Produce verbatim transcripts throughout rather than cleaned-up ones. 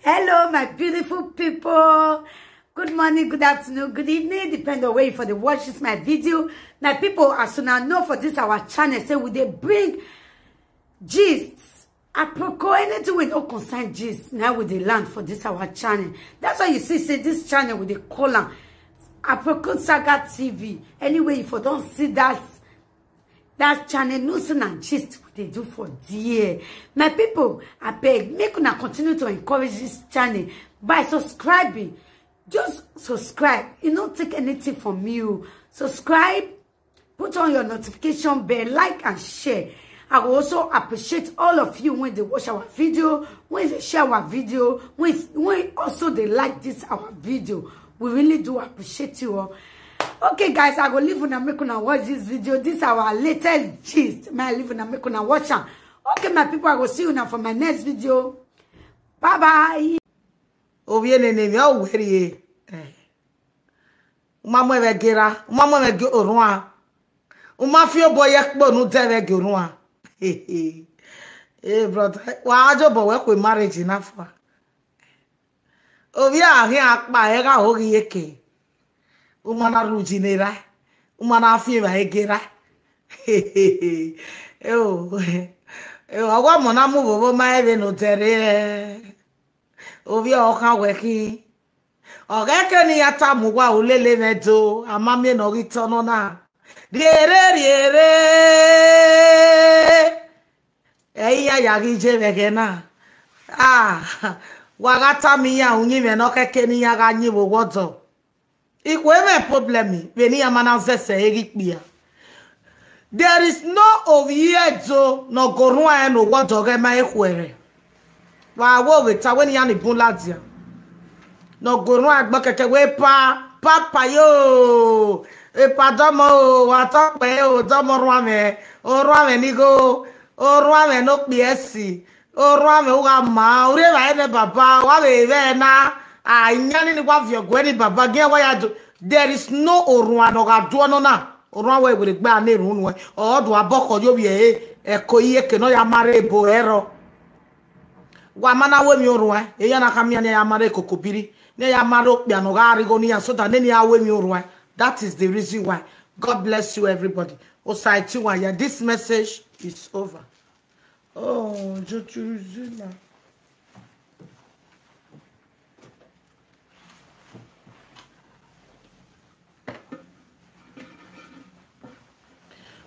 Hello, my beautiful people. Good morning, good afternoon, good evening, depend on where you for the watch this my video. My people, as soon as know for this our channel, say we dey bring gist, aproko, anything we don't concern gist. Now we dey land for this our channel. That's why you see, say this channel we dey call am Aproko Saga T V. Anyway, if you don't see that that channel, no say na gist we dey do for there. My people, I beg, make una continue to encourage this channel by subscribing. Just subscribe. You no take anything from you. Subscribe, put on your notification bell, like and share. I will also appreciate all of you when they watch our video, when they share our video, when, when also they like this our video. We really do appreciate you all. Okay, guys, I go leave una make una watch this video. This our latest gist. My leave una make una watch am. Okay, my people, I go see you now for my next video. Bye bye. Ovie nene mi o weri e. Eh. Uma mo eve gera, uma mo eve ge orua. Uma fi obo ye kpo nu de eve ge orua. Eh, brother, wa ajo bo we kwe marriage na fua. Ovie ahi akpa e ga ogi eke. Uma na ruji nera. Uma na fi eva egera. Eo. Eo, awa mo na mu vovo ma eve no tere. Ovie o ka weki. Oge ke ni ya ta mu wa ulele medo, ama mi no gi tono na. Riere, riere. Eya ya gi je vege na. Ah, wa ga ta mi ya unyi me no ke ke ni ya ga nyi wo wodo. Ikwe me problem, veni ya mana zese egi kpia. There is no oviedo no gorua e no wodo ge ma ekwere. Wa wo we ta weni ya ni bun ladia. No gorua gbo keke we pa, papa yo. E pa domo o, wa to pe o, domo rua me. O rua me ni go. O rua me no kpiesi. O rua me uga ma. Ure va ene baba, wa ve ve na. A nyani ni wa vio gweni baba, ge wa ya do. There is no orua no ga do no na. Orua we we gba ne run we. O do aboko yo bi e. E ko iye ke no ya mare bo ero. Wa mana we mi orua. E ya na ka mi ne ya mare kokobiri. Ne ya mare okpia no ga rigo ni ya so that ne ni ya we mi orua. That is the reason why. God bless you, everybody. Osaiti wa ya. This message is over. Oh, Jochuzina.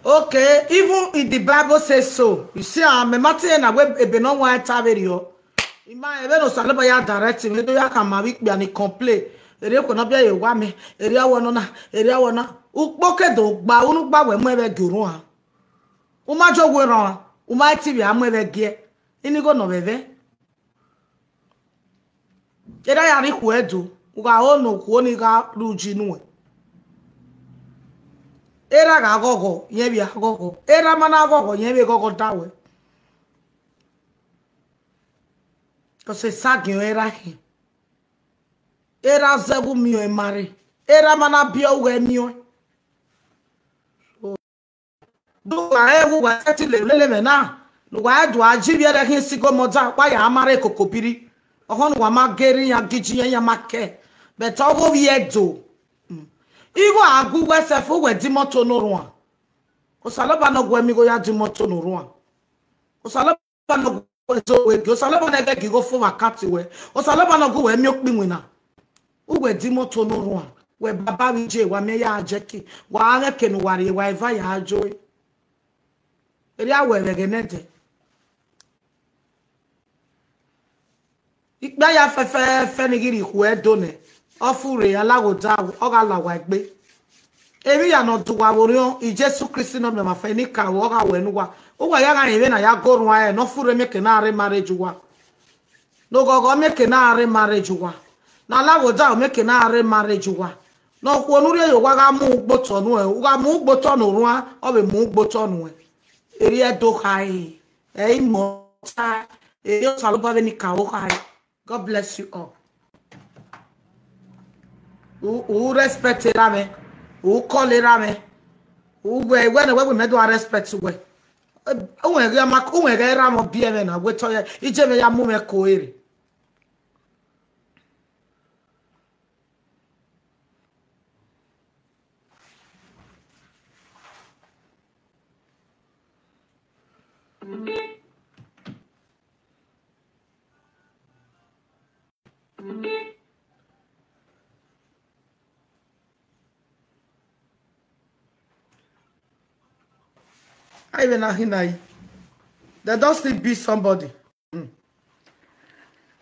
Okay, even in the Bible says so. You see, I'm a matter na we ebe no wa taverio. Ima ebe no salaba ya direct me do ya ka ma wi pe ani complain. Ere ko no bia ye wa me. Ere awo no na. Ere awo na. Ukpoke do gba unu gba we mo ebe guru ha. Uma jo we ran. Uma ti bi amu ebe ge. Ini go no bebe. Era ya ri ku edu. Uga ono ku oni ga ruji nu e. Era ga gogo, ye bi agogo. Era mana gogo, ye bi gogo dawe. Ko se sagin era hi. Era zebu mi o e mare. Era mana bi o we mi o. Do wa e wu wa seti le le le me na. No wa e do aji bi ere hin si go mo da, wa ya mare kokobiri. Oho no wa ma geri ya giji ya ma ke. But ogo bi e do. Mm. Igo agu we se fu we di moto no rua. Osaloba no gwe mi go ya di moto no rua. Osaloba no gwe do we, Osaloba na ge gi go fu wa kati we. Osaloba no gwe mi okpi wina. Uwe di moto no rua. We baba wi je wa me ya jeki. Wa age ke no wari wa eva ya joy. Eri awe we genede. Ikpe ya fefe fe ni giri ku edo ne. Ofu re ya lago da o ga lawa egbe. Ebi ya no duwa worion i Jesu Kristi no me ma fe ni ka o ga we nuwa. Uwa ya ga ebe na ya gorun aye no fu re me ke na re marriage wa. No gogo me ke na re marriage wa. Na lago da o me ke na re marriage wa. No ku onu re yo wa ga mu ugbo tonu e. U ga mu ugbo tonu rua, o be mu ugbo tonu e. Eri edo kai. E imo ta. Eri Osaloba be ni ka o kai. God bless you all. U, u respect era me. U call era me. U we, we na we, we me do respect we. U we ga ma, u we ga era mo bi e me na we to ye. Ije me ya mu me ko ere. Even now, he na he. They don't still be somebody.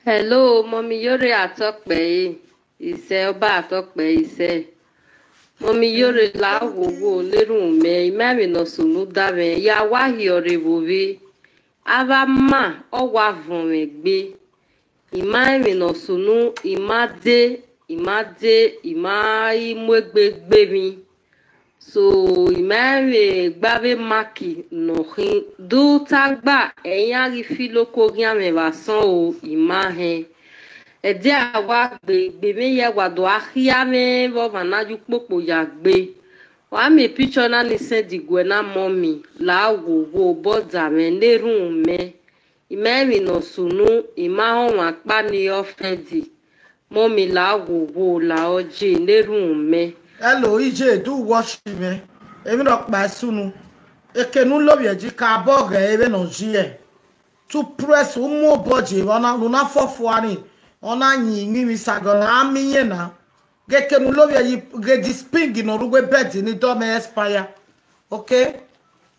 Hello, mommy. Yore atokpe. Ise oba atokpe ise. Mommy yore la wowo lerun me. Ima mi no sunu da me. Ya wa hi ore wovi. Ava ma o wa von me gbe. Ima mi no sunu. Ima de. Ima de. Ima imwegbe gbe mi. So ima mi gbave maki no hin du tagba eyan ri filo ko gian me va son o ima hen. Ede awa gbe gbe me ye wa do ahia me vo va na ju popo ya gbe. Wa mi picture na ni send gwe na mommy la wo wo boda me nerun me. Ima mi no sunu ima ho wa pa ni ofendi. Mommy la wo wo la oje nerun me. Hello, E J, do watch me. Even up by sunu. Eke nu love ye ji ka bo ge even on ji e. To press umo boje ona una fo fuani. Ona nyi nyi mi sago na mi ye na. Geke nu love ye ge disping no rugwe bed ni do me expire. Okay?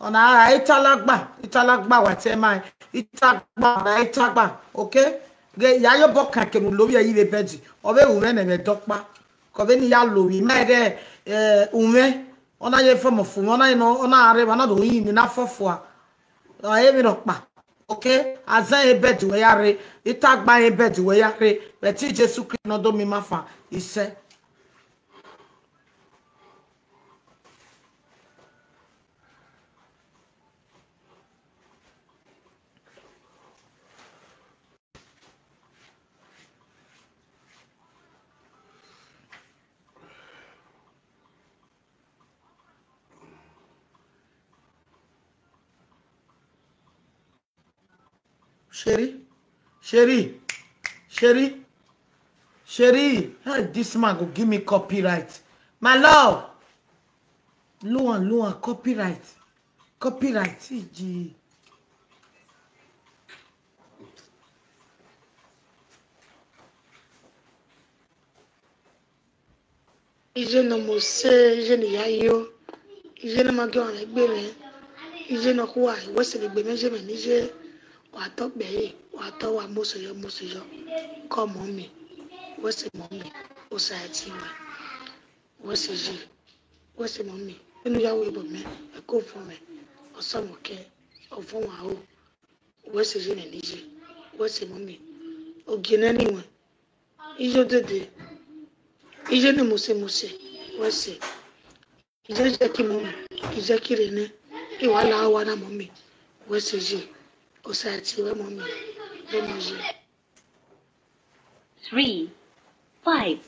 Ona ara italagba, italagba wa te mai. Itagba na itagba. Okay? Ge ya yo boka ke nu love ye ibe bed. Ove ume ne me dokpa. Ko ve ni ya love me ge eh ume. Ona ye fo mo fu, ona ye no, ona are ba na do yin ni na fo fo a. Aye mi no pa. Okay? Azan e bed we ya re, itagba e bed we ya re. But Jesu Christ no do mi ma fa. Ise. Sherry, Sherry, Sherry, Sherry. Hey, this man go give me copyright. My love. Luan, Luan, copyright. Copyright. E J. Ije no mo se, ije ni ya yo. Ije no ma do an egbe me. Ije no ku wa, we se le gbe me je me ni je. Wa to gbe yi, wa to wa mo se yo, mo se yo. Ko mommy. We se mommy. O sa ti wa. We se je. We se mommy. Inu ya we bo me. E ko fun me. O so mo ke. O fun wa o. We se je me ni je. We se mommy. O gene ni we. Ije dede. Ije ni mo se mo se. We se. Ije je ki mommy. Ije ki re ne. Iwa la wa na mommy. We se je. O sa ti we mommy. Be mo je. Three, five.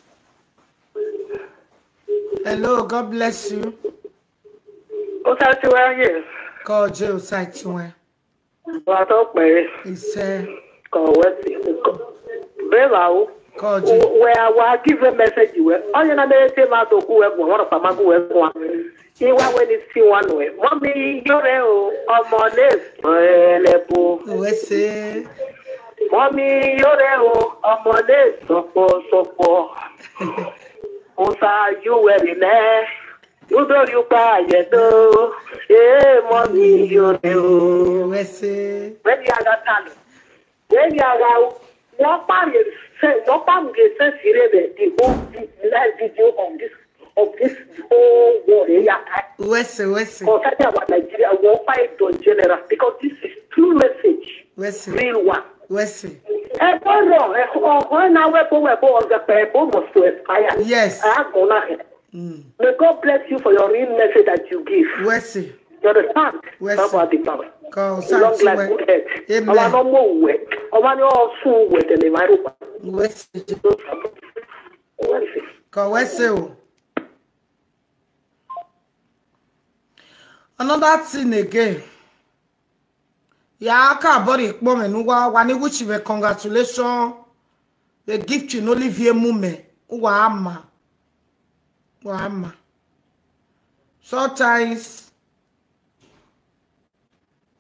Hello, God bless you. O sa ti wa, yes. Ko je o sa ti wa. Wa to pe. Ise. Ko we ti ko. Be ba o. Ko je. We wa give a message we. Onye na mere te ma to ku we ko, wa pa ma ku we ko. Iwa we ni si wa no e. Mommy yo re o, omo le so ele bo. We se. Mommy yo re o, omo le sopo sopo. O sa you we ri me. You do you pa ye do. Eh, mommy yo re o. We se. When you are that time, when you are out, no pa ye se, no pa ye se sire be the whole live video of this of this whole world. Eh, yeah. We se, we se. Concerning our Nigeria, we fight on general because this is true message. We se. Real one. We se. Eh, go wrong. Eh, oh, oh, now we go, we go on the pay, go must to expire. Yes. Ah, go now. Mm. May God bless you for your real message that you give. We se. You understand? We se. Baba the power. Ko sa ti we. Long life, good health. Amen. Our no more we. Our no soon we the environment. We se. We se. Ko we se o. Another thing again. Ya ka body kpo me nu wa wa ni which we congratulation. The gift you no live here mu me. Wa ama. Wa ama. Sometimes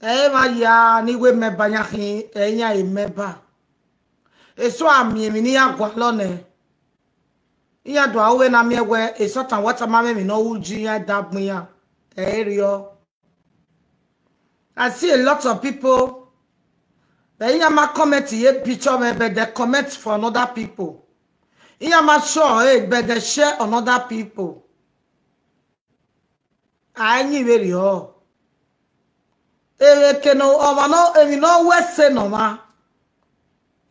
eh ma ya ni we me ba nya hin eh nya e me ba. Eso ami mi ni ya gwa lo ne. Iya do awe na mi ewe eso tan wata ma me mi no uji ya da gbin ya. Eh rio. I see a lot of people. But in my comment here, picture me, but they comment for another people. In my show, eh, but they share another people. I need very all. If you can, oh, no, if you know what say no ma.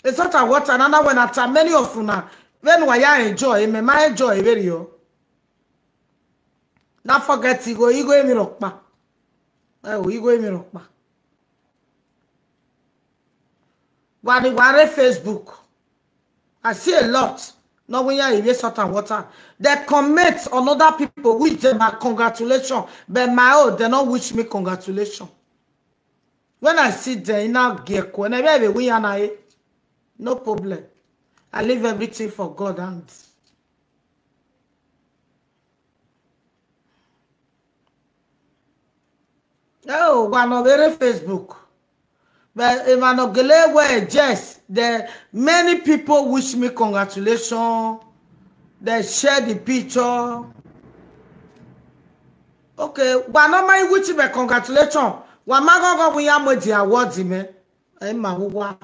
It's not a what another one at many of una. When why I enjoy, me my enjoy very all. Not forget to go, you go in Europa. Oh, you go in Europa. Wari wari Facebook. I see a lot. No, when you erase salt and water, they comment on other people, wish them a congratulation. But my own, they not wish me congratulation. When I sit there in a gear, when I be win and I, no problem. I leave everything for God hands. Oh, one of very Facebook. But Emmanuel Gele were just there. Many people wish me congratulations. They share the picture. Okay, one of my wish me congratulations. One my go go we am with the award me. Emma who wa.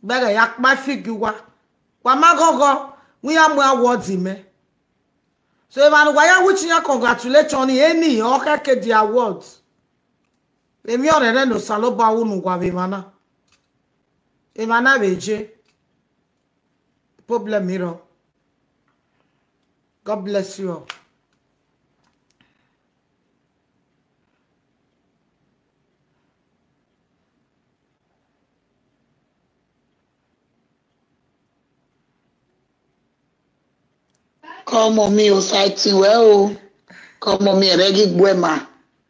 Bega yak my figure wa. Wa my go go we am award me. So Emmanuel, why are wishing you congratulations? Any okay the award. Emi ọrẹ rẹ no saloba unu gwa ve mana. Emana veje. Problem iro. God bless you all. Call mommy o, sighting well o. Call mommy, eregi buema.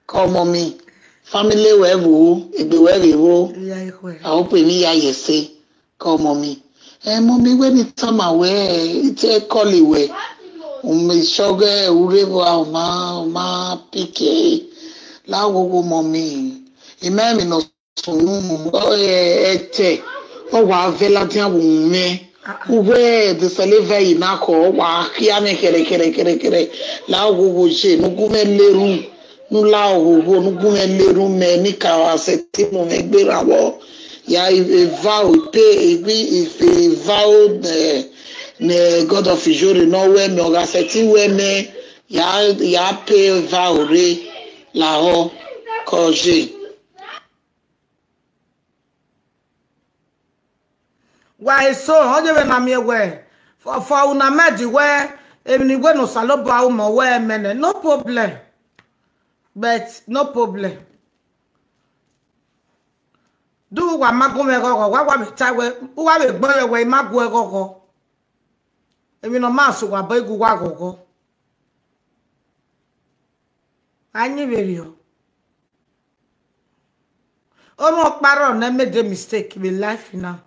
Call mommy. Family well o, ebe well o. Yeah, well. I hope we ya yese. Call mommy. Eh, mommy, when it time away, it's a call away. Umi shoge urevo ma ma pike. La wo wo mommy. Imemi no sunu mo ete. O wa vela dia wo me. Uwe de seleve ina ko wa kia me kere kere kere kere. La wo wo je no gume leru. Nu la wo wo no gume leru me ni ka wa se ti mo me gbera wo. Ya e vow pe e gbi e vow ne ne God of Ijore no we me o ga se ti we me ya ya pe vow re la ho ko je. Why so? How you na me we for for una medi we emi ni we no saloba o mo we mene no problem. But no problem. Do wa mago me go go wa wa me tai we wa me gbon we mago e go go. Emi no ma so wa ba igu wa go go. Anyi verio. Onu okparo na me de mistake be life na.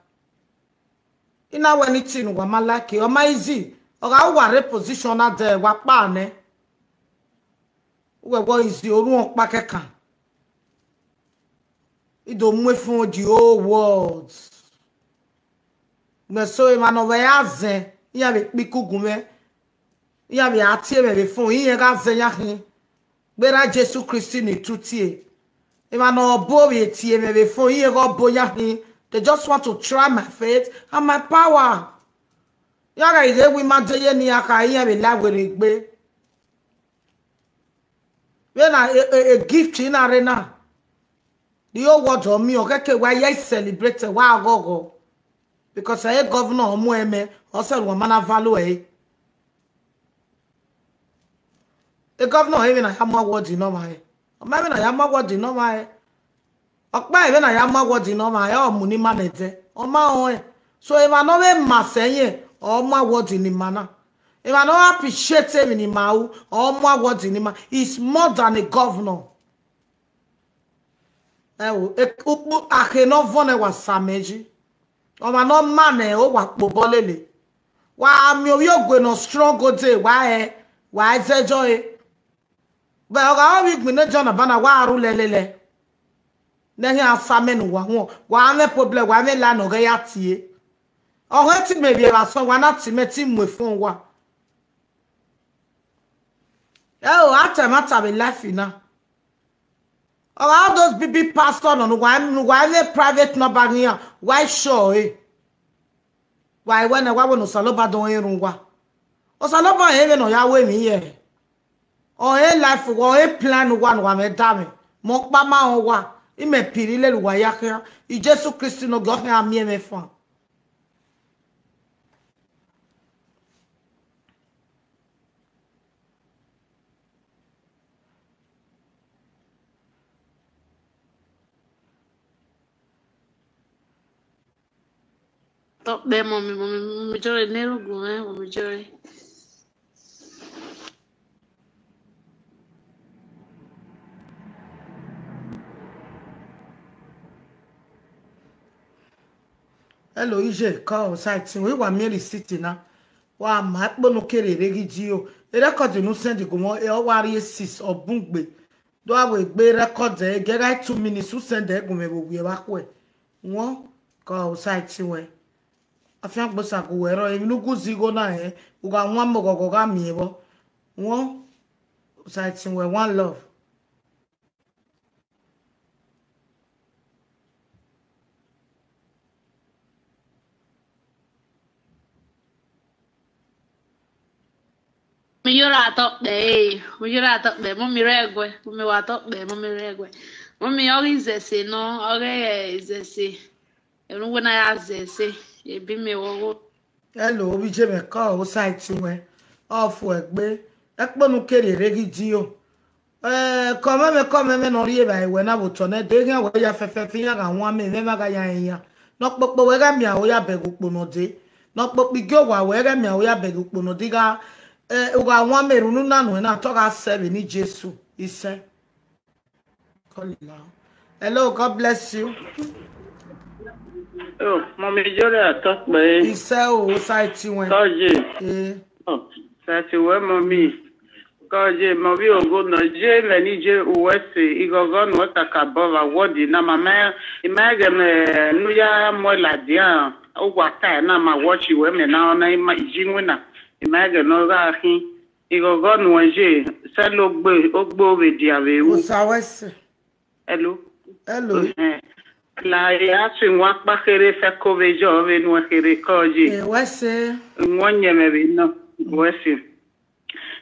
Ina we anything wa ma like o ma easy. O ga wa reposition na de wa pa ne. We wo easy oru okpa kekan. Ido mwe fun the whole world. Me so e ma no we azen. Iya be piku gume. Iya be ati e me be fun. Iya ga zen ya hin. Gbera Jesu Christi ni tutie. Emmanuel Obo be tie me be fun. Iya go bo ya hin. They just want to try my faith and my power. Ya ga ide wi ma de ye ni aka iya be la were gbe. When I a, a, a gift in arena. The whole world on me, okay, okay, why you celebrate why I go go? Because I governor omo eme, o se ru mana value e. E governor e na ya ma word no ma e. O ma na ya ma word no ma e. Okpa e na ya ma word no ma e, o mu ni ma ne de. O ma o e. So if I no be ma se yen, o ma word ni mana. If I no appreciate him ni ma u, o ma word ni ma. He's more than a governor. Ẹ wo, e, ukpu ake no vone wa sameji. O ma no mane o wa po bolele. Wa mi o yo gwe no strong o de wa e, wa e zejo e. Be o ga o wi gbin ne jona bana wa aru lelele. Ne hi asamenu wa won. Wa ame problem wa ame la no ga ya tie. O he ti me bi e ba so wa na ti me ti mu e fun wa. E o ate mata be life na. All those big, big pastor no, no, why, no, why they private number here? Why show, eh? Why when I want no Saloba don't hear wa? O Saloba, eh, no, ya we mi, eh. O, eh, life, o, eh, plan, wa, no, wa, me, dame. Mo, pa, ma, o, wa. I me piri le, wa, ya, ya. I Jesu Kristi no go, ya, mi, eh, me, fan. Top there, mommy, mommy, mommy, Joy, Nero, go, eh, mommy, Joy. Hello, ije, call site. We were merely sitting now. Wa ma kpono kere regi dio. E record no send go mo, e o wa ri sis obungbe. Do awe gbe record e, get like two minutes, who send e go me bo we wa kwe. Won, call site we. Afian gbosa go we ro, e nugu zigo na e. U ga won mo gogo ga mi e bo. Won, site we, one love. Mi yora atọkpe, eh. Mi yora atọkpe, mo mi regwe, mo mi wa atọkpe, mo mi regwe. Mo mi ori zese no, ori, eh, zese. Enu we na ya zese, ebi mi wowo. Hello, obije me call, o site we. Off we gbe. Ekponu kere regi dio. Eh, come me, come me, no rie ba we na bo to ne. De ga we ya fefe fi ya ga won me, me ma ga ya ya. No popo we ga mi a o ya be gu po no de. No popo igi o wa we ga mi a o ya be gu po no de ga. Eh, u ga won me runu na no na to ga serve ni Jesu. Ise. Call it now. Hello, God bless you. Oh, Mommy Jory, I talk by. Ise o, site we. Toji. Eh. Oh, site we, Mommy. Toji, Mommy, ogo no, je, me ni je, uwese, igogo no, takabova, wodi, na mama, imagine, eh, nuya, mo la dia, o wata, na ma watch you, me na, na ima, jinwina. Imagine, no, ga, hin. Igogo no, je, selo gbe, ogbo, we dia, we, u. Usa wese. Hello. Hello. Eh, la ya si nwa kpakere fe ko ve jo ve nu here ko ji. Eh, wese. Nwa nyeme ve no. Wese.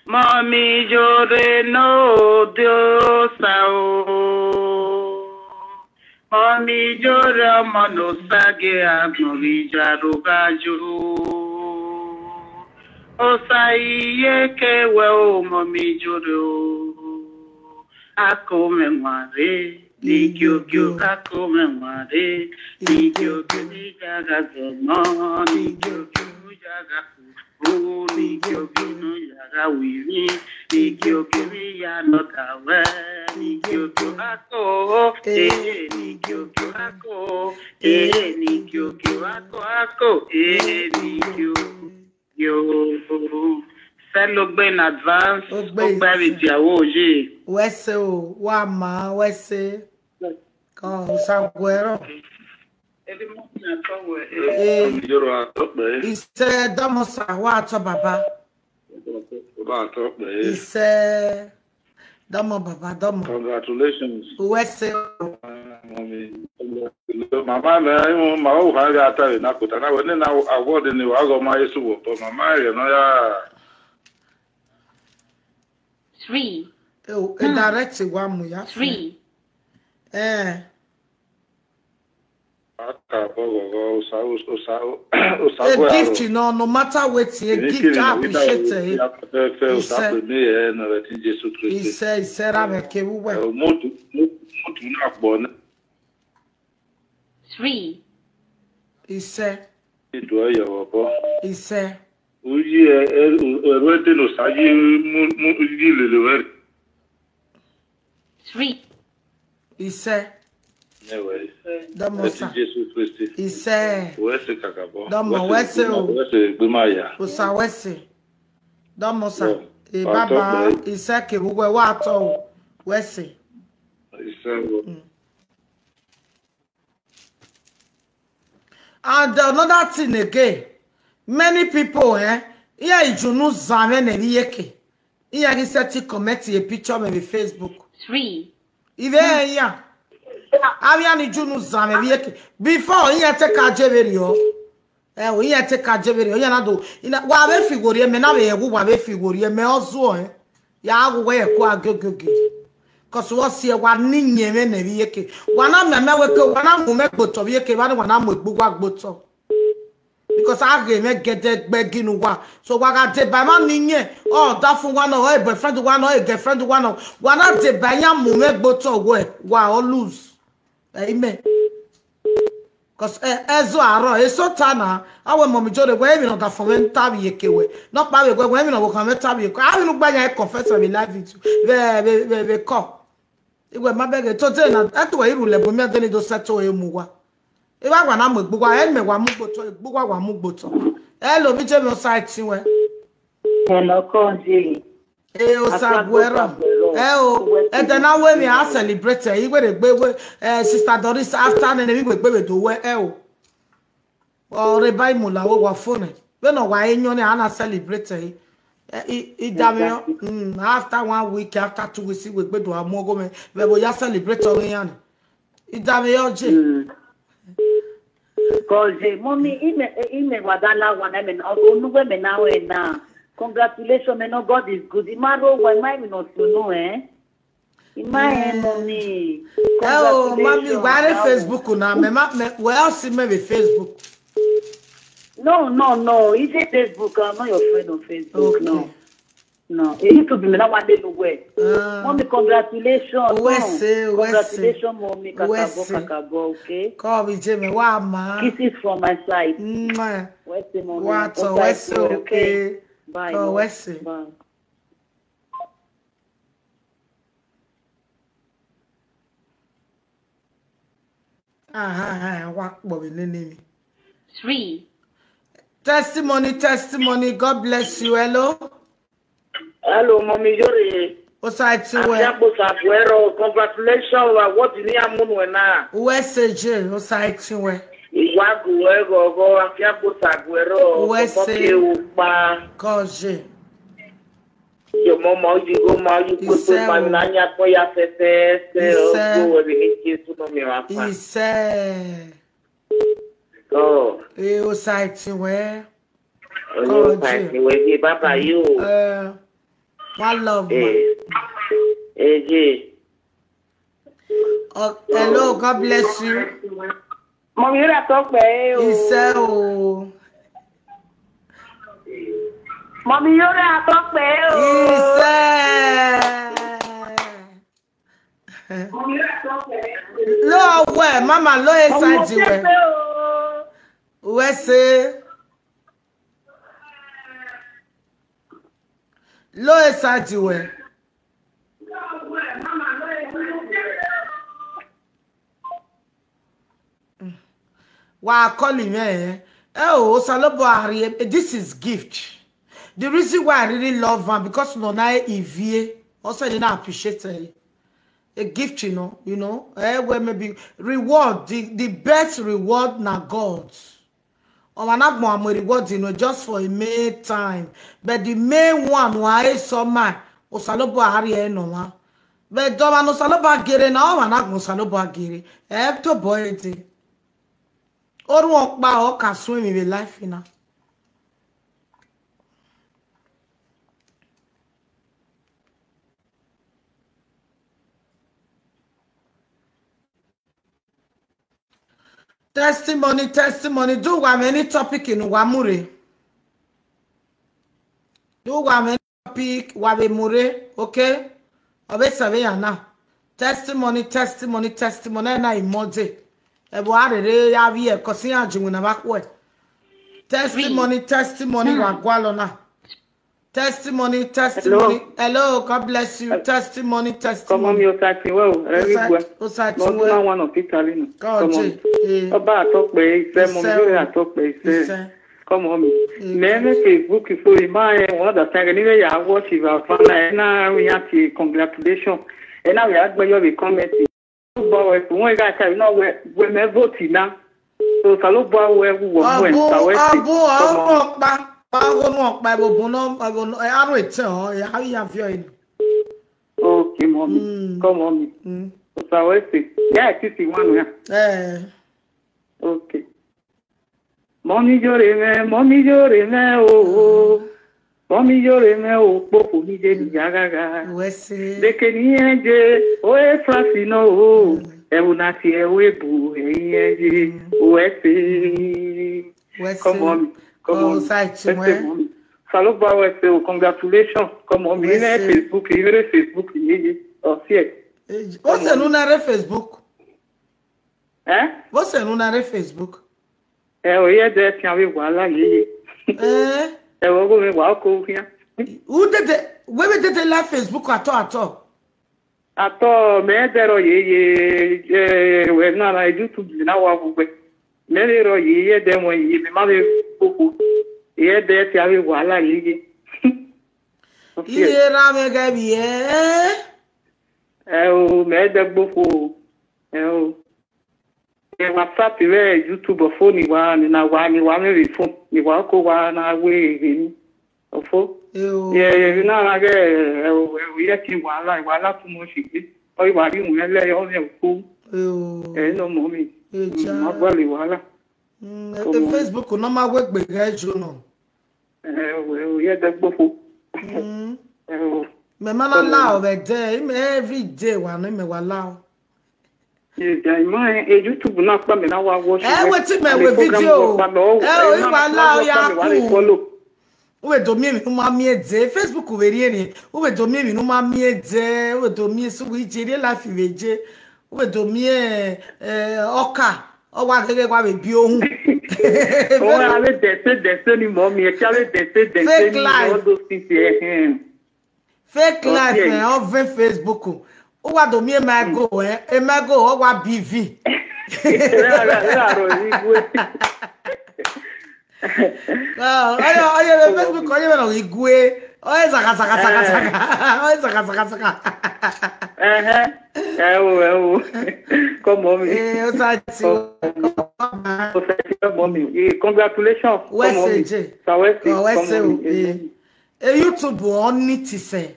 Mommy Jory no dio sa o. Mommy Jory mo no sage agno vi jaro gajo. O sa iye ke we o Mommy Jory o. Ako me nware, ni gyo gyo, ako me nware, ni gyo gyo, ni jaga zomo, ni gyo gyo, ni jaga kuku, ni gyo gyo, ni jaga wiri, ni gyo gyo, ni ya no dawe, ni gyo gyo, ako, eh, ni gyo gyo, ako, eh, ni gyo gyo, ako, ako, eh, ni gyo. Yo, send Ogbe in advance. Ogbe Ogbe in with your O J. Wese o, wa ma, wese. Ko, usa guero. Every morning I come with Eh, Yoro atokpe. Ise domo sa, wa to baba. Ba atokpe. Ise domo baba, domo. Congratulations. Wese o. Mami. Mama me, mama uha ga ata na kota na wene na award ni wa go ma yesu wo, but mama ye no ya. Three. E, e direct wa mu ya. Three. Eh. Aka bogo go usa, usa, usa, usa. A gift, you know, no matter what, a gift, I appreciate it. He said, he said, he said, I'm a kewu. Mutu, mutu na gbona. Three. He said. Idu ya wabo. He said. Uyi e, e, e, rete no saji mu, mu, uyi lele were. Three. Ise. Ewe. Domo sa. Jesu Kristi. Ise. Wese kakabo. Domo wese o. Wese gbimaya. Usa wese. Domo sa. E baba, ise ke ugwe wa to o. Wese. Ise o. And another thing again, many people, eh, here ijunu zame ne yeke. Here he set comment a picture me with Facebook. Three. Ive ya. Avia ni junu zame bi eke. Before, iye te ka jeberi o. Eh, o iye te ka jeberi o. Iye na do. Ina, wa be figori eme na be egu, wa be figori eme ozu o, eh. Ya agu we ko agogoge. 'Cause wo si e wa ni nye me ne bi eke. Wa na me me we ke, wa na mu me gboto bi eke, wa na, wa na mu egbu wa gboto. Because a ge me gede gbe ginu wa. So wa ga de ba ma ni nye. Oh, that phone one, oh, hey, boyfriend one, oh, hey, girlfriend one, oh. Wa na de ba ya mu me gboto we. Wa o lose. Amen. 'Cause, eh, ezo aro, eso tana. Awe momi jore we, mi no da phone me nta bi eke we. No pa we we, we mi no wo kan me ta bi eke. A mi no gba ya confess mi live video. Be, be, be, be call. Igwe ma bege to de na, etu we iru le bo mi ade ni do settle e mu wa. Iwa gwa na mu egbu wa, e me wa mu gboto, egbu wa wa mu gboto. Hello, mi je mi o site we. Hello, Konji. Eh, o Asaguero. Eh, o, e de na we mi a celebrate, eh, igwe de gbe we, eh, Sister Doris, after ne, ne mi gbe gbe do we, eh, o. Ore bai mu la we wa phone. We no wa enyo ne ana celebrate, eh. Eh, i, i da me yo. Mm, after one week, after two weeks, we gbe do amogo me. We bo ya celebrate o yan. I da me yo je. Mm. 'Cause, eh, mommy, ime, eh, ime wadala wana, ime na, onu we me na we na. Congratulations, me no, God is good. Imaro we, my me no sunu, eh. Ima, eh, mommy. Eh, oh, mommy, Congratulations. Why are Facebook now? Me, ma, me, where else me be Facebook? No, no, no. Is it Facebook? I'm not your friend on Facebook, Okay. no. No. It used to be me, now one day no way. Ah. Mommy, congratulations. Uwese, No. uwese. Congratulations, mommy. Kakabo, Uwese. kakabo, okay? Call me, Jimmy. Why, ma? Kisses from my side. Mwah. Wese, mommy. What? Osaito, Wese, okay. okay. Bye, Call no. Wese. Bye. Ah, ah, ah, wa kpọ mi nene mi. Three. Testimony, testimony. God bless you. Hello. Hello, Mommy Yore. Osaito we. Afiakpo Sabuero, congratulations. Wa, what do you mean, Amunu na? Uwese je, Osaito we. Iwagu ego go, Afiakpo Sabuero. Uwese. Koke upa. Koje. Yo, mama, you go, ma, you put Ise my o. nanya for your face, Ise. go where we need you to know me, my friend. Ise. Oh. Eh, Osaito we. Oh, you Call fight you. me, where you, Baba, you. Uh, one love, man. Eh. Eh, yeah. Oh, hello, God bless you. Mommy, you are talk pé o. Ise o. Mommy, you are talk pé o. Ise. Mommy, you are talk pé. Lo we, mama, lo e Mommy, side you we. pé o. We say. Lo e side you we. Wa call him, eh? Eh, oh, Salobo Ari, eh, this is gift. The reason why I really love him because no na ivie. Also, I didn't appreciate it. A gift, you know, you know. Eh, where maybe reward, the, the best reward na God. Omanagmo am reward, you know, just for a main time. But the main one, why so my Osalobo Ari, eh, no one. But Doma no Salobo Gere, na Omanagmo Salobo Gere. Eh, to boy, eh. Oru okpa o ka swim in life ina. Testimony, testimony. Do wa many topic in wa mure. Do wa many topic wa be mure, okay? Obe sabe ya na. Testimony, testimony, testimony na imode. Ebo arere ya bi e kosi ya jinwe na bakwe. Testimony, testimony wa gwalo na. Testimony, testimony. Hello. Hello, God bless you. Testimony, Come on, testimony. you starting well. Very Osa, good. Osa No, Tiwe. no, one of Italy. No. God, Come on. J-, eh. Ọba àtọ́pẹ́ iṣẹ́, mo Iṣẹ́ mi o. àtọ́pẹ́ iṣẹ́. Iṣẹ́. Come on. Eh, Me God. me Facebook so in my one other time. Anyway, I watch it. I found out. And now we have to congratulations. And now we are going to be commenting. But we, we got to, you know, we, we may vote now. So, Salobo, we, we, we, Abu, we, Abu, Come on. Abu, Abu, Abu, Abu, Abu, Abu, Abu, Abu, Abu, Abu, Okay, mommy. Mm. Come, mommy. Mm. Osa West. Yeah, I see one. Yeah. Eh. Okay. Mommy jore me, mommy jore me, oh, oh. Mommy jore me, oh, popo mi je di jagaga. Wese. Deke ni eje, o e frasi no, oh. E una si e we bu, e eje, o e se. Wese. Come on, come on. Site Wese, mommy. Saloba Wese, oh, congratulations. Come on, mi ne Facebook, mi ne Facebook, mi ne. Oh, shit. O se nu na re Facebook. Eh? O se nu na re Facebook. Eh, o ye de ti awe wala ye. Eh? Eh, o go me wa ko hia. U de de, we we de de la Facebook at all, at all. At all, me de ro ye ye, eh, we na na YouTube na wa bu gbe. Me de ro ye ye de mo ye, me ma be ko ko. Ye de ti awe wala ye ye. Iye ra me ge bi e. Eh, o, me de gbo ko. Eh, o. Ye WhatsApp, ye YouTube, ofo ni wa, ni na wa, ni wa me re phone, ni wa ko wa na we ni. Ofo. Eyo. Ye, ye, na na ge, eh, o, eh, o, ye ki wala, wala too much. O wa ri un le, o le ko. Eyo. Eh, no, mommy. Eja. Ma gba le wala. Mm, e Facebook no ma we gbe ge jo no. Eh, o, eh, o, ye de gbo ko. Mm. Eh, o. Me ma la la o be de, me every day wa no me wa la o. Ye, ya, ma, eh, YouTube na pa me na wa watch. Eh, wetin me we video. Eh, o, i wa la o ya ku. Follow. Uwe do mi mi ma mi ede. Facebook we ri eri. Uwe do mi mi ma mi ede. Uwe do mi su wi je ri life we je. Uwe do mi e, eh, oka. O wa gege wa we bi ohun. O wa le de se de se ni, mommy. E ti a le de se de se ni, all those things, eh, eh. Fake life, eh, over Facebook. O wa do mi e ma go, eh, e ma go, o wa B V. Ra, ra, ra, ro, igwe. Ah, oyo, oyo, Facebook, oyo, no, igwe. Oyo, saka, saka, saka, saka. Oyo, saka, saka, saka. Eh, eh. Eh, o, eh, o. Come on, me. Eh, o sa ti o. O sa ti, come on, me. Eh, congratulations. Come on, me. Wese je. Sa Wese, come on, me. Eh. E YouTube on it se.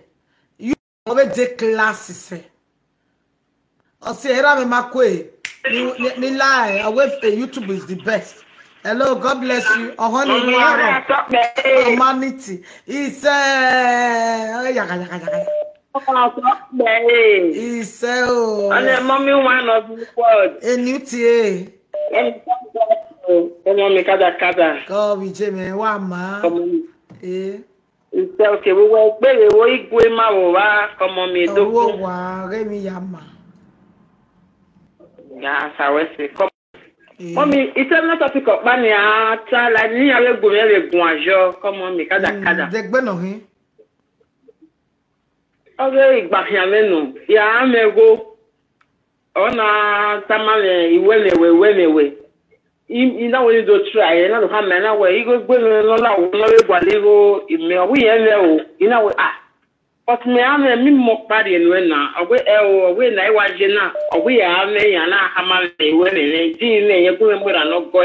You over the class se. O se era me makwe. Ni, ni, ni lie. Away, eh, YouTube is the best. Hello, God bless you. Ohoni Waro. Humanity. Is, eh, oh, yaga, yaga, yaga. Is, eh, oh. And the mommy one of the world. A new T A. Come on, me kada, kada. Go with Jimmy. Wa ma. Come on. Eh. It's okay. We will pay the way we ma wa. Come on, me do. Wo wa, re mi ya ma. Ya, sa Wese. Come. Eh. Mommy, it's not a pick up. Bani, ah, try like ni ave gun, ave gun ajo. Come on, me kada, kada. De gbe no hin. Oge igba hia me no. Ya me go. Ona tama me, iwe me we, iwe me we. I, i na we do try, i na do ha me na we. I go gbe me no la wo, no we gwa le go, i me, o, we ye me o. I na we, ah. But me, a me, mi mo pari enu na. Owe e o, owe na e wa je na. Owe ya me ya na ha ma me we me ne. Di me ye ku me mo ra no go.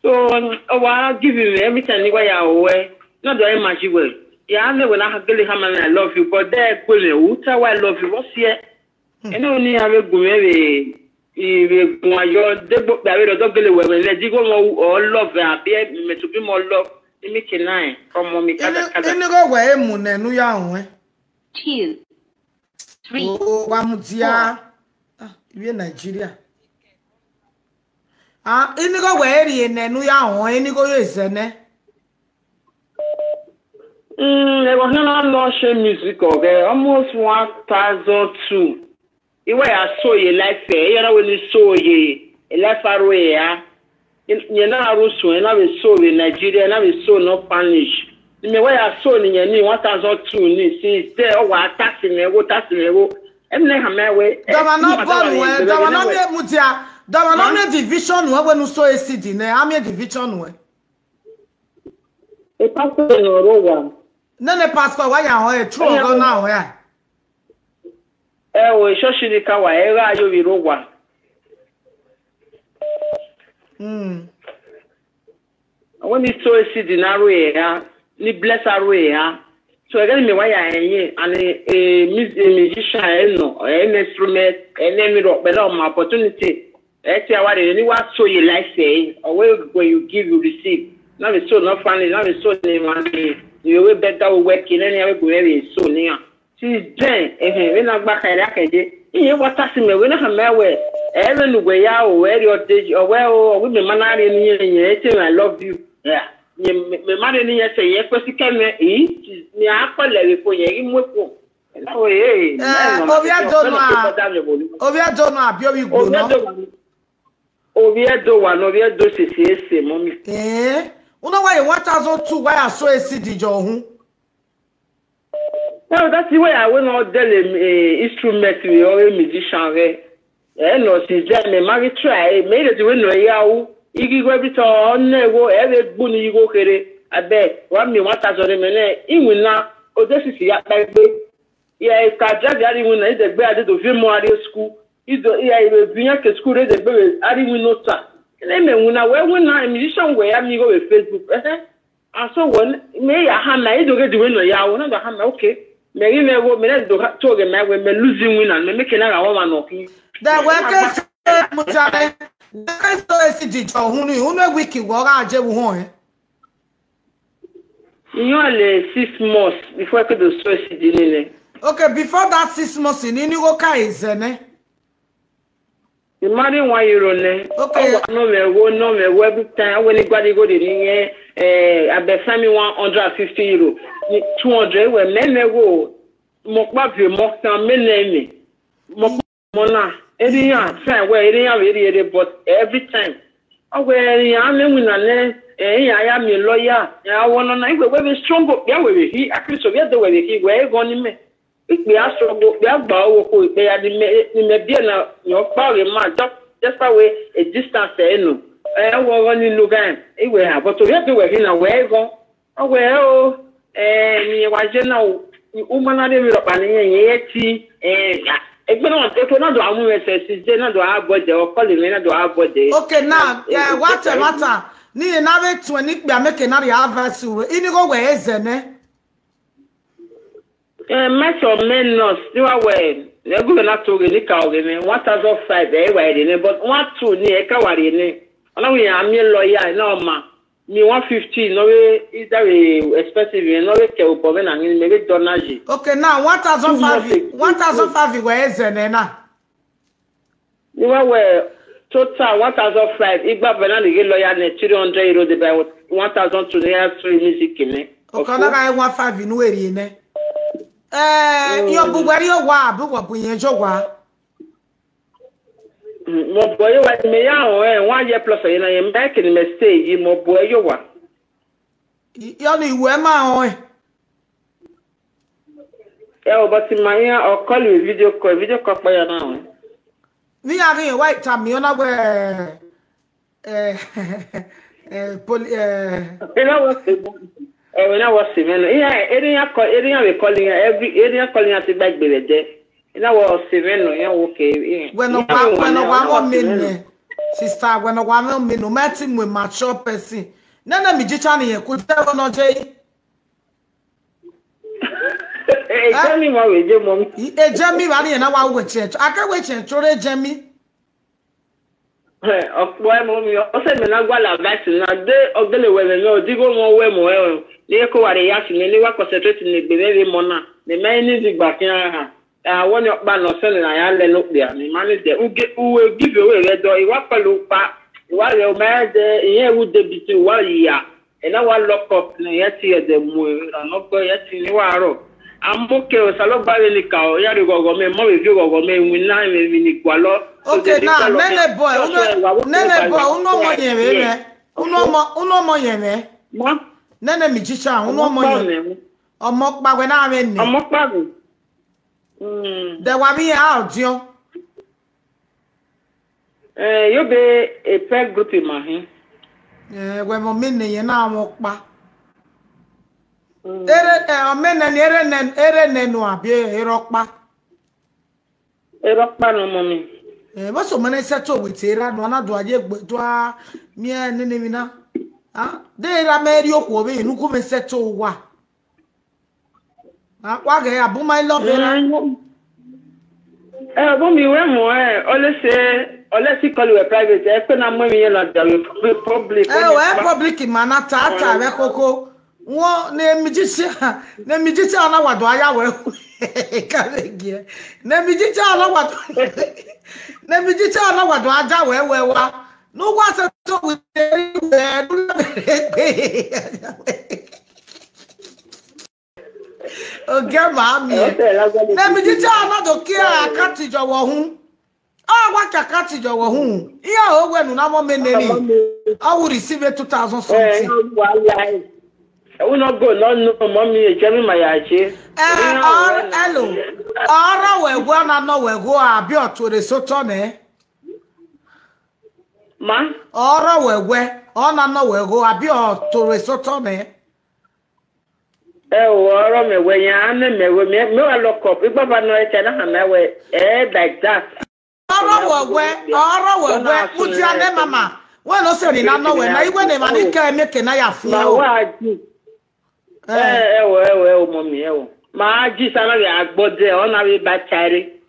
So, o wa give me every time ni wa ya o we. No do e ma ji we. Ya me we na ha gele ha ma me, I love you. But there ku me u ta wa I love you. What's here? Eno ni ave gu me ve, i ve gun ajo de gbo pe ave do gele we me le di go mo o love abi e me to be more love. Imi ke nine. Come on, me kada kada. Ini go we emu ne nu ya hon e. Two, three, o wa mu dia. Ah, iwe Nigeria. Ah, ini go we eri ne nu ya hon, ini go yo izene. Mm, e wa na no she music o ge almost one thousand two. Iwe ya so ye life e, ye na we ni so ye, e life aro ye ya. Ye na aro so, ye na we so we Nigeria, na we so no Spanish. Ni me we ya so ni ye ni one thousand two ni, since there o wa taxi me wo, taxi me wo. Em ne ha me we. Dama no bolu we, dama no me mutia, dama no me division we, we nu so A C D ne, a me division we. E pastor no ro wa. Nene pastor wa ya ho e tro go na ho ya. E o, e shoshi ni ka wa, e ra yo wi ro wa. Mm. When ni so A C D na ro e ya, ni bless ro e ya. So again, me why I here and a, a, mus- a musician, I know, an instrument, and then me rock, but my opportunity. That's why they really want show you life say, or where, where you give, you receive. Now it's so not funny, now it's so money. You will better work in any other way, so near. Since then, eh, eh, when I back, I can get. Iye wata si me, when I come my way. Every way ya o, where your day, or where, oh, we me manari ni ye ye, I love you. Yeah. Me manari ni ye say ye kwesi keme, eh? Ni akole we ko ye, imwe ko. Oh, eh. Eh, Oviedo no a- Oviedo no abi obi gbo no. Oviedo wa no, Oviedo sisi ese, mommy. Eh. Uno why one thousand two why I saw a C D jo hun. No, that's the way I will not tell him, eh, instrument we or a musician. Eh, eh, no, since then, me marry try, eh, me the way no ya o. Igi go every time, on ne go, every buni you go kere. I beg, one me one thousand me ne, even now, oh, this is ya baby. Yeah, if I drive ya, even now, the way I did the film more school. Ido, yeah, if you bring your school, the baby, I didn't know that. And then me when I when a musician where I me go with Facebook. Eh, eh. And so when me ya ha na ido get the way no ya, when I ha na, okay. Me give me go, me let do ha- to get my way, me losing win and me make another woman of you. Then we can say mutare. We can say si di jo hun ni, unu wiki wo ga je wu hon. You know, like six months before I could do so, she didn't. Okay, before that six months in ini go kai zene. You marry one euro ne. Okay. Oh, no me go, no me go every time. When you go, they go the thing, eh, eh, I bet send me one hundred and fifty euro, two hundred. When men me go, mo pa vi mo san me ne me, mo mo na. Eri ya, fine. Well, eri ya, eri eri, but every time. Oh, well, ya me win na ne. Eh, ya ya me lawyer. Ya won na igbe we be strong up. Ya we be he. Akristo we do we be he. We go ni me. Ikpe asọgbo, ikpe agba owo ko, ikpe ya ni me, ni me bi na, ni o pa re ma, just, just away a distance, eh, no. Eh, wo, wo ni no gan, eh, we ha, but we be we na we go. Oh, we, oh, eh, ni wa je na o, ni uma na de mi ro pa ni yen, yen ti, eh, ya. Egbe na, egbe na do amu we se, si je na do a bode, o call me na do a bode. Okay, now, yeah, what a matter. Ni na be twenty pe make na ya verse we. Ini go we ezene. Eh, mess of men nurse, you are well. They go na to the car again, one thousand five, eh, why they, but one, two, ni, eh, ka wari ni. Ona we am your lawyer, no ma. Me one fifty, no we, is that we expensive, no we ke upo na ni, me we donaji. Okay, now one thousand five, Two months ago. One thousand five we ezene na. You are well. Total one thousand five, igba bena ni lawyer ne three hundred euro, they buy one thousand two naira three music in it. Okay, na ga one five inu eri ne. Eh, yo bu wari yo wa, bu wa bu yen jo wa. Mo boy, wa me ya o, eh, one year plus, you know, you make in mistake, you mo boy, you wa. Yo ni we ma o, eh. Eh, o, but in my ear, I'll call you video call, video call for you now. Mi a ri wa ita mi ona we, eh, eh, poli, eh. You know what? Eh, when I was seven, yeah, any call, any we calling every, any calling at the back, baby, there. You know what? Seven, no, yeah, okay. When no wa, when no wa mo me ne. Sister, when no wa mo me no, meti mo mature person. Na na mi ji chani ye ku te no je. Eh, tell me what we do, mommy. E je mi ba ni na wa we che. Aka we che chore je mi. Eh, ọkpọ ẹ mọ mi, ọ sẹ mi na gwa la advice na de ọgẹlẹ wẹrẹ na, odigo wọn wẹ mọ ẹ o. Ní ẹ kó wa rẹ ya sí mi, ní wa concentrate ní gbẹmẹ rẹ mọ na. Ní mẹ ní di gbà kí n ha. Àwọn ní ọ̀pá náà sẹ́ni náà yà lẹ́nu pè á, ní má ní dẹ̀. Uge, uwe give away rẹ dọ̀, ìwà pẹ̀lú pa, ìwà rẹ̀ ọmọ ẹ̀ dẹ̀, ìyẹn ewu débi tí ìwà yìí yà. Ẹ náà wà lock up ní ẹ ti ẹ̀dẹ̀ mú ẹ, ìrànlọ́gbọ́ ẹ ti ní wàá rọ̀. Amókè o, sálọ́gbà rẹ ní kà ó, yàrá ìgọ̀gọ̀ mi, mọ́ mi fi gọ̀gọ̀ mi, ìwìn náà mi, mi ní gbà lọ. Okay, now, nene boy, uno, nene boy, uno mo yẹn rẹ. Uno mo, uno mo yẹn rẹ. Nene musician, uno mo yẹn. Ọmọ pa we na we ni. Ọmọ pa mi. De wa mi a odion. Eh, yo be a pet group in my hand. Eh, we mo mi ne yẹn na won pa. Ere, eh, o me ne ni ere ne, ere ne no abi ero pa. Ero pa no, mommy. Eh, bo so mo ne settle with era no na do aye gbe do a mi e ni ni mi na. Ah, de era me ri oku obi inu ku me settle wa. Akwa ga ya bụ my love era. Eh, but me when more, eh, always say, unless you call you a private, eh, can I money in the public. Eh, we public mana tata we koko. Wo na emijichi na emijichi ana wado aya we. Kare gie. Na emijichi ana wado. Na emijichi ana wado aja we we wa. No wa se to we we. Oge ma mi. Na emijichi ana do kia akati jowo hun. Awa kaka ti jọwọ hun. Iya o wenu na mo meneni. I will receive a two thousand something. Who not go no no mommy e jẹ mi ma ya ṣe. Eh, or hello. Ọ̀rọ̀ we we na no we go abi otore soto ne. Ma, Ọ̀rọ̀ we we o na no we go abi otore soto ne. ẹ o ọ̀rọ̀ mi we yan ne me we me me wa lock up. Igba ba no e tell na me we. Eh, like that. Ọ̀rọ̀ we we, ọ̀rọ̀ we we, mutia ne mama. When no say ni na no we na iwe ne mani ke me ke na ya fi Ma o. wa ji. Eh, ẹ wo, ẹ wo, ẹ wo, mommy, ẹ wo. Ma ji sana we agbode, ọ na we ba chare.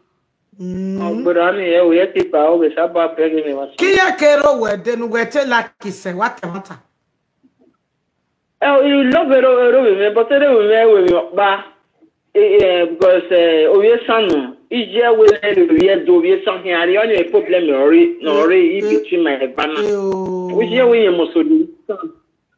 Ogboro ni ẹ wo ye ti pa o we sa ba beg me wa. Kiye kero we de nu we te la kise wa te mata. Eh, you love ero ero we me, but ero we me we me ba. Eh, eh, because eh, oye sanu, ije we le ero ye do oye san hin ari only problem ori no ori in between my bana. Eh, oh. Which year we mo so di.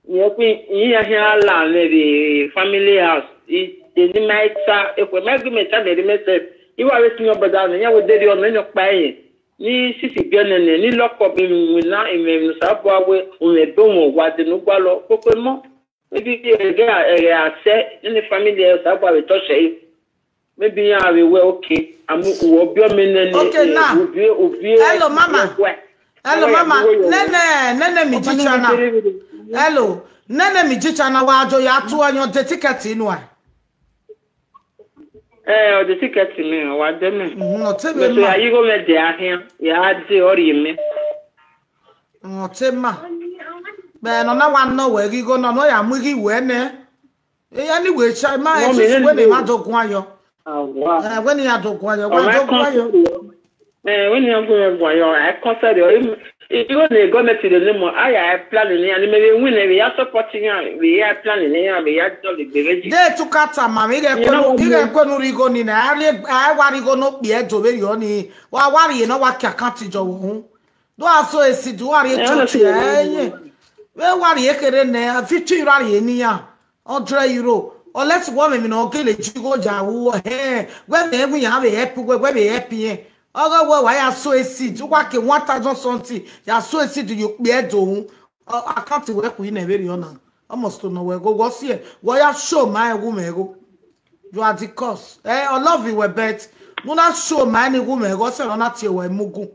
Ye ku iya hin ala le the family house. I the ni my ta e ko me gi me ta the message. You are waiting your brother, and you will do your no pa yin. Ni sisi bi onene ni lock up in na in me sa bo awe un le do won wa de nu gba lo ko pe mo. Maybe e ga e ga se ni family e sa bo awe to se. Maybe ya we we okay. Amu wo bi o me ne ne. Okay, now. Obi obi. Hello, mama. Hello, mama. Nene, nene mi jichana. Hello. Nene mi jichana wa ajo ya tu anyo de ticket inu a. Eh, o the ticket mi wa de mi. Mhm, o te me But ya ma. You go me de ahia. Ya de ori mi. O te ma. Be no na wa no we gi go no no ya mu gi we ne. E ya ni we cha ma e No, tu me si no we ne do. ma do kun ayo. Ah, wow. Eh, we ni ya do kun ayo. Oh, Wa my do kun ayo. Eh, when you go go yo, I consider you. You go to go to the name. I I plan ni and maybe when we are supporting you, we are planning ni and we are doing the village. De tu kata ma mi ge You know kwenu what ige you- kwenu rigo ni na ari ai wa rigo no pie do we yo ni. Wa wa ri no wa ki account jo wo hun. Do aso esi do wa ri Eh, cho no, ti no, eh ye. We wa ri ekere ne fifty euro ri ni ya. Hundred euro. Unless wo me mi no gele ji go ja wo. Eh. We me we ya we help we we me help yin. Ogo we wa ya so esi do wa ke one thousand something. Ya so esi do you pie do hun. Account we ku ine very ona. Almost to no we go go see. We ya show my woman go. You are the cause. Eh, I love you, we bet. Muna show my ni woman go se na ti we mugu.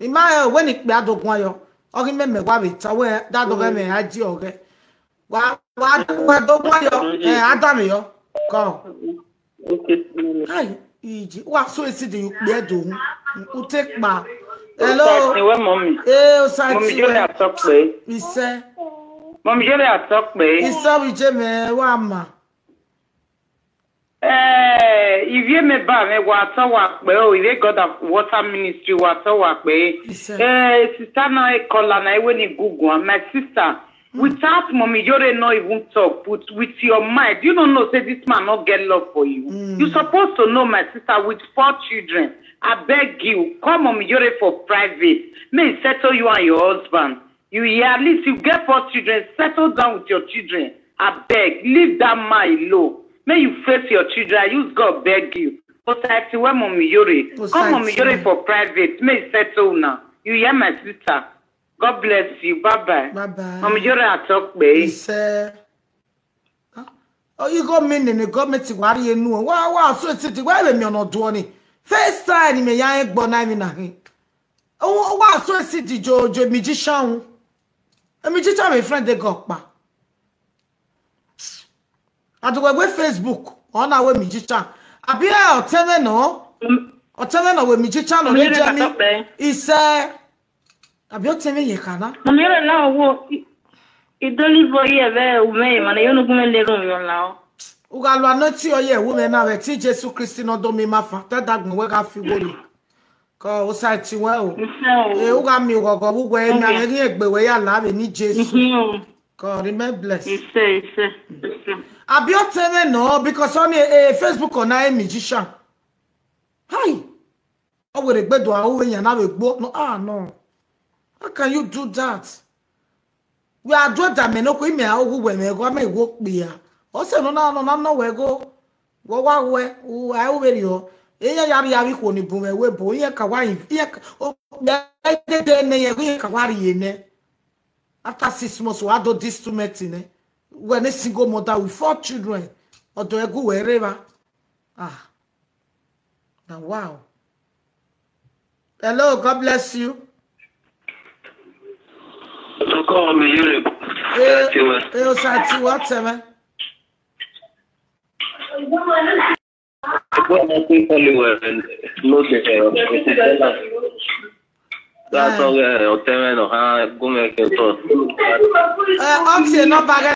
Ima eh when it be adogun ayo. Ogi me me wa be ta we da do me aji oge. Wa wa wa dogun ayo. Eh, adam yo. Come. Okay. Kai, iji. Wa so esi de you be do. U take ba. Hello. Where mommy? Eh, o sa Mommy, ti you we. Are talk pé. Ise. Mommy, you Are talk pé. Ise we je me wa ma. Eh, if you me ba me wa to wa pé o, if you got a water ministry wa to wa pé. Ise. Eh, sister na e call na e we ni Google, my sister. Without mommy, you don't know even talk, but with your mind, you don't know say this man not get love for you. You supposed to know, my sister, with four children. I beg you, call mommy Yore for private. May he settle you and your husband. You hear, at least you get four children, settle down with your children. I beg, leave that man alone. May you face your children. I use God beg you. But I see where mommy Yore. Call mommy Yore for private. May he settle now. You hear, my sister? God bless you. Bye bye. Bye bye. Mommy Yore, I talk pé. Ise. Oh, you go mean in the government worry you know. Wa wa so ti ti wa be mi ona do ni. First time me ya egbo na mi na hin. Oh, wa so ti ti jo jo magician. A magician my friend they go pa. Adu we we Facebook. Ona we magician. Abi e o teme no. O teme no we magician no Mommy le Yore, I jemi. talk pé. Ise. Abi o teme ye kana. Mami, yore la wo. Idoli bo ye ve ume mana yo no gume le rum yo la o. Uga lo anointing oil ye women na we ti Jesu Christi no do mi ma fa. Tell that gbe we ga fi wo ni. Ko o sa ti we o. E uga mi gogo wu we mi ame ni egbe we ya la we ni Jesu. Ko remain blessed. Ise, ise, ise. Abi o teme no because on a Facebook on a musician. Hi. O were gbedo a uwe yan na we gbo. No, ah, no. How can you do that? We are doing that me no ko ime a ogu we me go me go pe ya. O se no na no na no we go. Wo wa we u a uwe ri o. E ya ya ya wi ko ni bu we we bu ye ka wa yin. Ye ka o me de de ne ye ye ka wa ri ye ne. After six months, we had all this two men in eh. When a single mother with four children, or do I go wherever? Ah, now wow. Hello, God bless you. So call me you. Eh, eh, Osati, what's up, man? Go and see Hollywood and know the uh, That's all uh, Oteme no ha go make it to. Eh, auntie, no bag